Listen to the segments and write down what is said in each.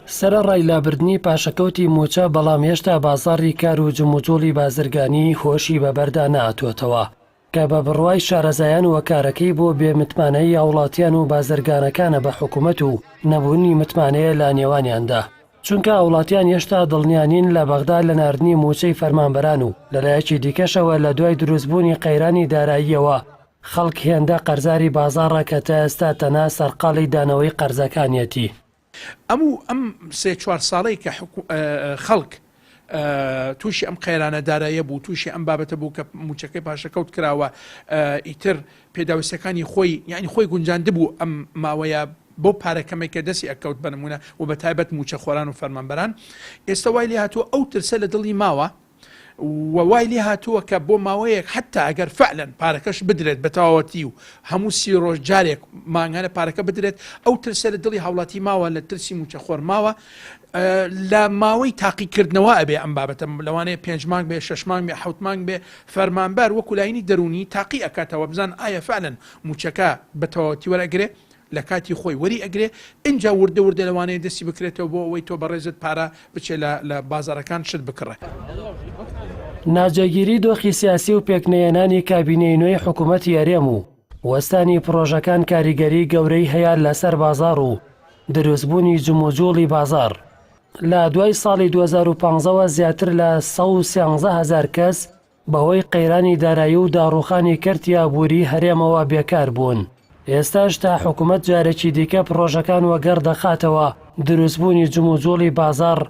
سەرەڕای لابردنی پاشەکەوتی مووچە، بەڵام هێشتا بازاڕی کار و جموجوڵی بازرگانی هۆشی بەبەردا نەهاتووەتەوە، کە بە بڕوای شارەزایان هۆکارەکەی بۆ بێ متمانەیی هاوڵاتیان و بازرگانەکانە بە حکومەت و نەبوونی متمانەیە لە نێوانیاندا، چونکە هاوڵاتیان هێشتا دڵنیا نین لە بەغدا لە ناردنی مووچەی فەرمانبەران و لەلایەکی دیکەشەوە لە دوای دروستبوونی قەیرانی داراییەوە خەڵک هێندە قەرزاری بازاڕە کە تا ئێستا تەنها سەرقاڵی دانەوەی قەرزەکانیەتی. ئەم و ئەم سێ چوار ساڵەی کە خەڵک تووشی ئەم قەیرانە دارایە بوو تووشی ئەم بابەتە بوو کە موچەکەی پاشەکەوت کراوە ئیتر پێداویستەکانی خۆی یعنی خۆی گونجاندبوو ئەم ماوەیە بۆ پارە کەمێک کە دەستی ئەکەوت بە نمونە و بە تایبەت موچە خۆران و فەرمانبەران ئێستا وای لێ هاتووە ئەو ترسە لە دڵی ماوە و وای لێ هاتووە کە بۆ ماوەیەک حەتتا ئەگەر فعلەن پارەکەش بدرێت بە تەواوەتی و هەموو سی ڕۆژ جارێک مانگانە پارەکە بدرێت ئەو ترسە لە دڵی هاوڵاتی ماوە لە ترسی موچەخۆر ماوە لە ماوەی تاقیکردنەوە ئەبێ ئەم بابەتە لەوانەیە پێنج مانگ بێ شەش مانگ بێ حەوت مانگ بێ فەرمانبەر وەکو لاینی دەرونی تاقی ئەکاتەوە بزان ئایا فعلەن موچەکە بە تەواوەتی وەرئەگرێ لە کاتی خۆی وەری ئەگرێ ئینجا وردە وردە لەوانەیە دەستی بکرێتەوە بۆ ئەوەی تۆ بەڕێزت پارە بچێ لە لە بازاڕەکان شت بکڕێ. ناجێگیری دۆخی سیاسی و پێکنەهێنانی کابینەی نوێی حکومەتی هەرێم و وەستانی پڕۆژەکان کاریگەری گەورەی هەیە لەسەر بازاڕ و دروستبوونی جموجوڵی بازاڕ. لە دوای ساڵی 2015 وە زیاتر لە 113 هەزار کەس بەهۆی قەیرانی دارایی و داڕووخانی کەرتی ئابووری هەرێمەوە بێکار بوون. ئێستاش تا حکومەت جارێکی دیکە پڕۆژەکان وەگەڕ دەخاتەوە، دروستبوونی جموجوڵی بازاڕ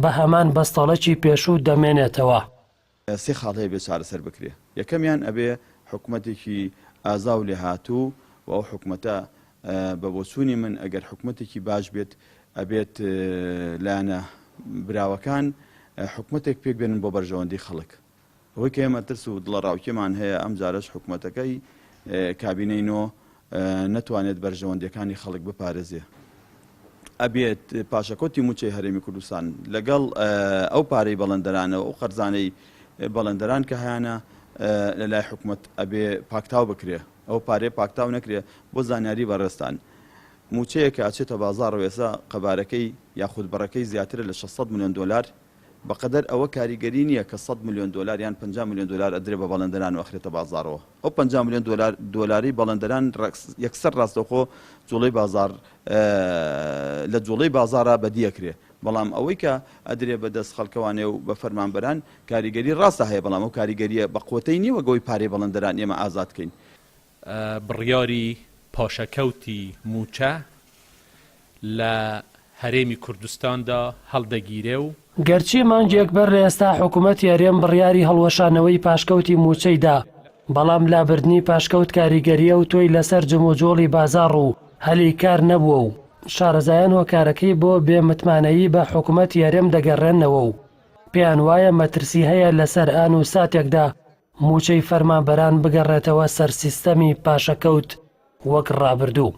بە هەمان بەستەڵەکی پێشوو دەمێنێتەوە. سێ خاڵ هەیە بێ چارەسەر بکرێ، یەکەمیان ئەبێ حکومەتێکی ئازا و لێهاتوو و ئەو حکومەتە بە بۆچوونی من ئەگەر حکومەتێکی باش بێت ئەبێت لایەنە براوەکان حکومەتێک پێک بێنن بۆ بەرژەوەندی خەڵک. ئەوەی کە ئێمە ترس و دڵەڕاوکێمان هەیە ئەم جارەش حکومەتەکەی کابینەی نۆ نەتوانێت بەرژەوەندیەکانی خەڵک بپارێزێ. ئەبێت پاشەکەوتی موچەی هەرێمی کوردستان لەگەڵ ئەو پارەی بەڵێندەرانە و ئەو قەرزانەی بەڵێندەران کە هەیانە لە لای حکومەت ئەبێ پاکتاو بکرێ. ئەو پارەیە پاکتاو نەکرێ بۆ زانیاری بەڕێزتان موچەیەک کە ئەچێتە بازاڕەوە ئێستا قەبارەکەی یاخود بڕەکەی زیاترە لە 600 ملیۆن دۆلار بەقەدەر ئەوە کاریگەری نییە کە 100 ملیۆن دۆلار یان 50 ملیۆن دۆلار ئەدرێ بە بەڵێندەران و ئەخرێتە بازاڕەوە ئەو 50 ملیۆن دۆلار دۆلاری بەڵێندەران یەکسەر ڕاستەوخۆ جوڵەی بازاڕ لە جوڵەی بازاڕا بەدی ئەکرێ بەڵام ئەوەی کە ئەدرێ بە دەست خەڵکەوانێ و بە فەرمانبەران کاریگەری ڕاستە هەیە بەڵام ئەو کاریگەریە بە قوەتەی نیە وەک ئەوەی پارەی بەڵێندەران ئێمە ئازاد کەین. بڕیاری پاشەکەوتی مووچە لە هەرێمی کوردستاندا هەڵدەگیرێ و. گەرچی مانگێک بەر لە ئێستا حکومەتی هەرێم بڕیاری هەڵوەشانەوەی پاشکەوتی مووچەی دا، بەڵام لابردنی پاشکەوت کاریگەری ئەوتۆی لەسەر جموجۆڵی بازاڕ و هەلی کار نەبووە و شارەزایان هۆکارەکەی بۆ بێ متمانەیی بە حکومەتی هەرێم دەگەڕێننەوە و پێیان وایە مەترسی هەیە لەسەر ئان و ساتێکدا مووچەی فەرمانبەران بگەڕێتەوە سەر سیستەمی پاشەکەوت وەک ڕابردوو.